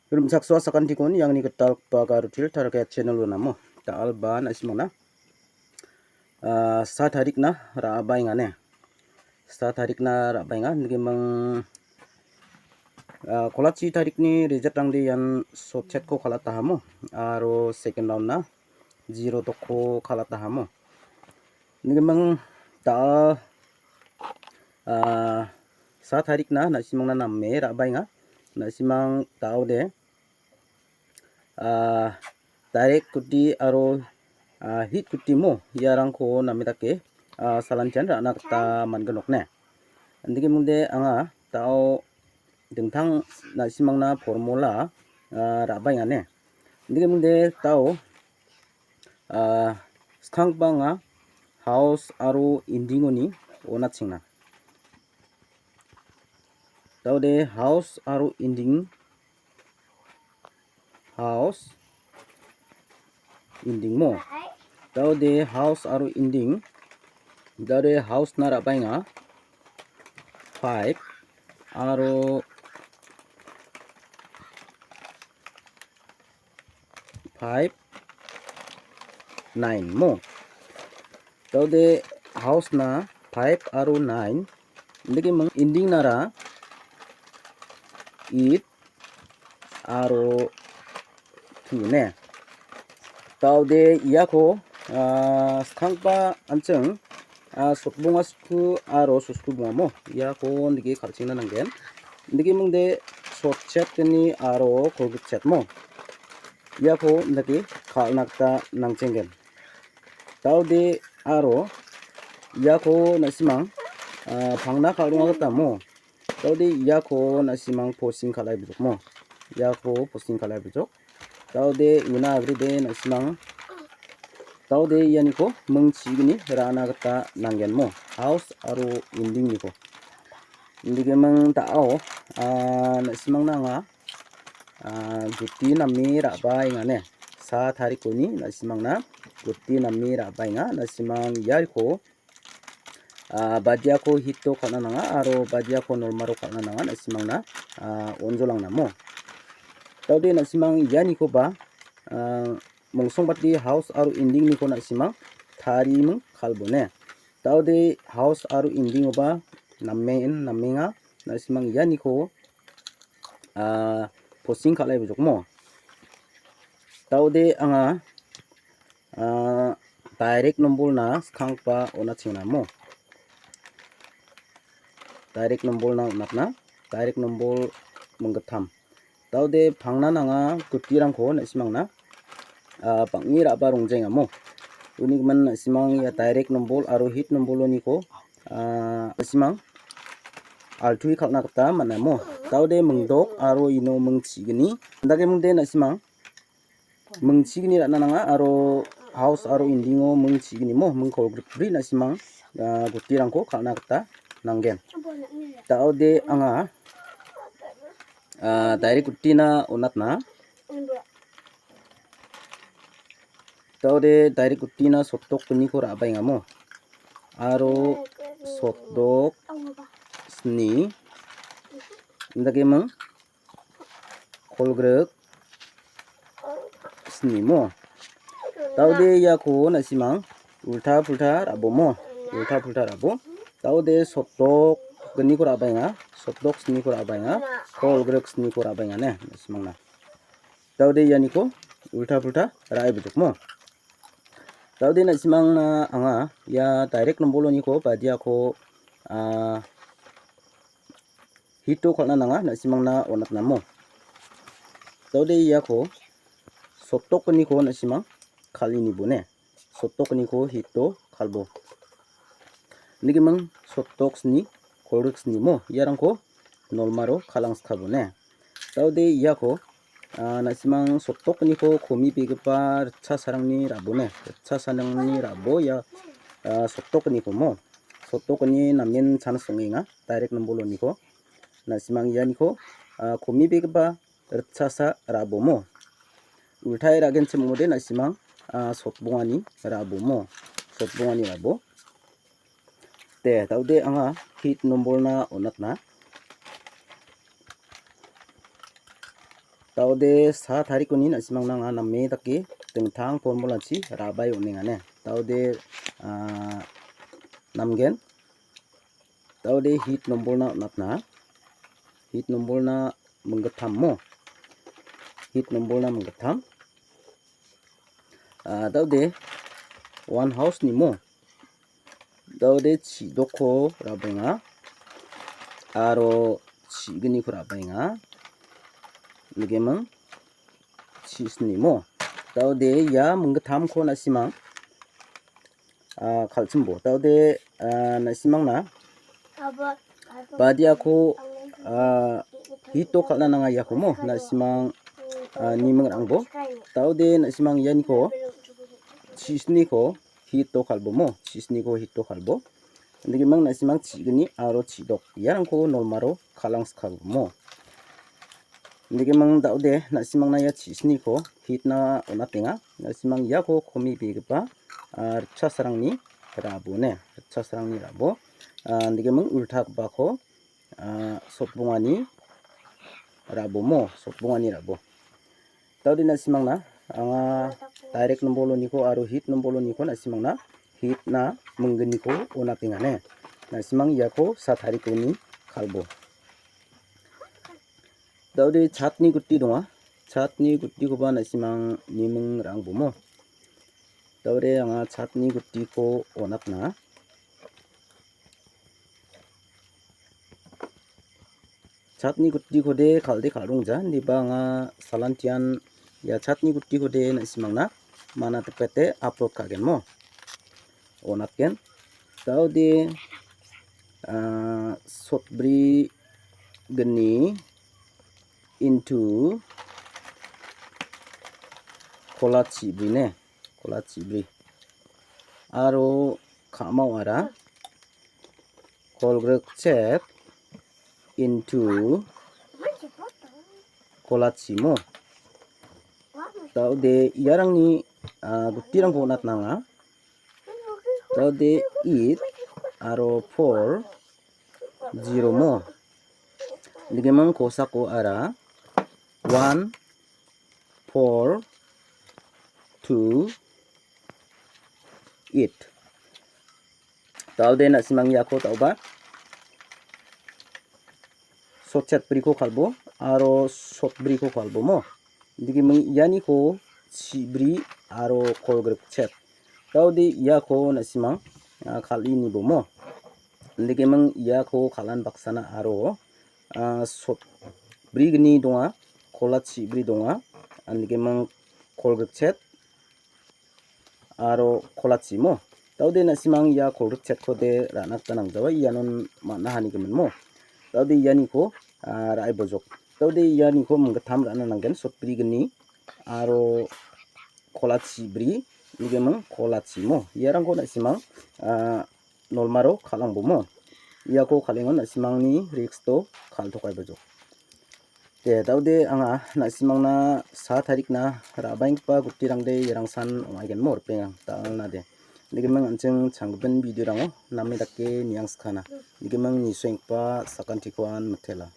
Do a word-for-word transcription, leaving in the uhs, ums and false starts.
Rimchaksoa sakantikon iangni gitalgipa Garutil Target channel-o namo. Dal·ba na·simangna, ah, sa tarikna ra·baengane. Sa tarikna ra·baenga. Nikimang, ah, kolachi tarikni result-rangde ian sotchetko kal·atahamo. Aro second round-na zero tokko kal·atahamo. Nikimang da, ah, sa tarikna na·simangna name ra·baenga. Na·simang daode, ah, direct guti aro, ah, hit guti mo iarangko name dake, ah, salantian ra·na gita man·ginokne. Nikimungde anga dao dingtang na·simangna formula, ah, ra·baengane. Nikimungde dao, ah, skanggipa anga house aro ending-oni on·atchengna. Daode house aro ending, house, ending mo. Daode house aro ending, daode house-na ra·baenga five aro five, nine mo. Daode house-na five aro nine. Nikimang ending-nara eight aro two ne. Daode iako, ah, skanggipa an·ching, ah, sotbonga sku aro sosku bongamo iako nike kal·chengna nanggen. Nikimungde sotchetgni aro kolgrik chet mo. Iako nike kal·na gita nangchenggen. Daode aro iako na·simang, ah, pangna kal·ronga gita mo. Daode iako na·simang posing kal·ai bijokmo. Iako posing kal·ai bijok. Daode una agride na·simang. Daode ianiko ming chigni ra·na gita nanggenmo. House aro ending-niko. Indigemang da·ao, ah, na·simangna anga, ah, guti name ra·baengane. Sa tarikoni na·simangna guti name ra·baenga. Na·simang iariko, ah, badiako hito kal·na nanga aro badiako normalo kal·na nanga na·simangna, ah, onjolangnamo. Daode na·simang ianikoba, ah, mongsongbate house aro ending-niko na·simang tariming kalbone. Daode house aro ending-oba namen namenga na·simang ianiko, ah, posting kal·ai bijokmo. Daode anga, ah, direct nombol-na skanggipa on·atchengnamo. Direct nombol-na on·atna, direct nombol minggittam. Daode pangna nanga gutirangko na·simangna, ah, bang·e ra·ba rongjengamo. Uni gimin na·simang ia direct nombol aro hit nombol-oniko, ah, na·simang altuge kal·na gita man·amo. Daode mingdok aro ino ming chigni. Indake mingde na·simang ming chigni ra·na nanga aro house aro ending-o ming chignimo ming kolgrikbri na·simang, ah, gutirangko kal·na gita nanggen. Daode anga, ah, direct gutina on·atna. Daode direct gutina sotdok gniko ra·baengamo. Aro sotdok sni. Indakeming kolgrik snimo. Daode iako na·simang ulta pulta ra·bomo. Ulta pulta ra·bo. Daode sotdok gniko ra·baenga. Sotdok sniko ra·baenga. Kolgrik sniko ra·baenga ne na·simangna. Daode ianiko ulta pulta ra·e bijokmo. Daode na·simangna anga ia direct nombol-oniko badiako, ah, hito kal·na nanga na·simangna on·atnamo. Daode iako sotdok gniko na·simang kal·e nibone. Sotdok gniko hito kalbo. Nigiming sotdok sni, kolgrik snimo iarangko nolmaro kal·angskabone. Daode iako, ah, na·simang sotdok gniko komibegipa ritchasarangni ra·bone. Ritchasarangni ra·bo ia, ah, sotdok gnikomo. Sotdok gni namen chans ong·enga, direct nombol-oniko. Na·simang ianiko, ah, komibegipa ritchasa ra·bomo. Ultae ra·genchim ong·ode na·simang, ah, sotbongani ra·bomo. Sotbongani ra·bo. De, daode anga hit nombol-na on·atna. Daode sa tarikoni na·simangna anga name dake dingtang formulachi rabai on·engane. Daode, ah, namgen. Daode hit nombolna on·atna. Hit nombolna minggittam mo. Hit nombolna minggittam. Ah, daode one house ni mo. Daode chidokko rabenga. Aro chigniko rabenga. Nigeming chisni mo. Daode ia minggittamko na·simang, ah, kal·chimbo. Daode, ah, na·simangna badiako, ah, hito kal·na nanga iako mo. Na·simang, ah, niming rangbo. Daode na·simang ianiko chisniko hito kalbo mo. Chisniko hito kalbo. Nigeming na·simang chigni aro chidok. Iarangko nolmaro kal·angskabo mo. Nigeming daode na·simangna ia chisniko hitna on·atenga. Na·simang iako komibegipa, ah, ritchasrangni rabo ne. Ritchasrangni rabo. Ah, nigeming ultagipako, ah, sotbongani rabo mo. Sotbongani rabo. Daode na·simangna anga direct nomboloniko aro hit nomboloniko na·simangna hitna mingginiko on·atengane. Na·simang iako sa tarikoni kalbo. Daode chatni guti donga. Chatni gutikoba na·simang niming rangbomo. Daode anga chatni gutiko on·atna. Chatni gutikode kal·de kal·rongja, indiba anga salantian ia chatni gutikode na·simangna mana dipete upload ka·gen mo. On·atgen. Daode, ah, sotbri gni into kola chibri ne, kola chibri. Aro ka·maoara kolgrik chet into kola chimo. Daode iarangni, ah, gutirangko on·atnanga. Daode eight aro four zero mo. Nigeming kosako ara one, four, two, eight. Daode na·simang iako daoba sotchet briko kalbo aro sotbriko kalbo mo. Nigeming ianiko chibri aro kolgrik chet. Daode iako na·simang, ah, kal·e nibomo. Nigeming iako kal·an baksana aro, ah, sotbrigni donga, kola chibri donga. Nigeming kolgrik chet aro kola chimo. Daode na·simang ia kolgrik chetkode ra·na gita nangjawa, ianon man·a hani giminmo. Daode ianiko, ah, ra·e bojok. Daode ianiko minggittam ra·na nanggen, sotbrigni aro kola chibri, nigeming kola chimo. Iarangko na·simang, ah, nolmaro kal·angbomo. Iako kal·engon na·simangni risk-o kal·tokaibajok. De, daode anga na·simangna sa tarikna ra·baenggipa gutirangde iarangsan ong·aigenmo ripengrang, dal·na de. Nigeming an·ching changgipin video-rango name dake niangskana. Nigeming nisoenggipa sakantiko an mitela.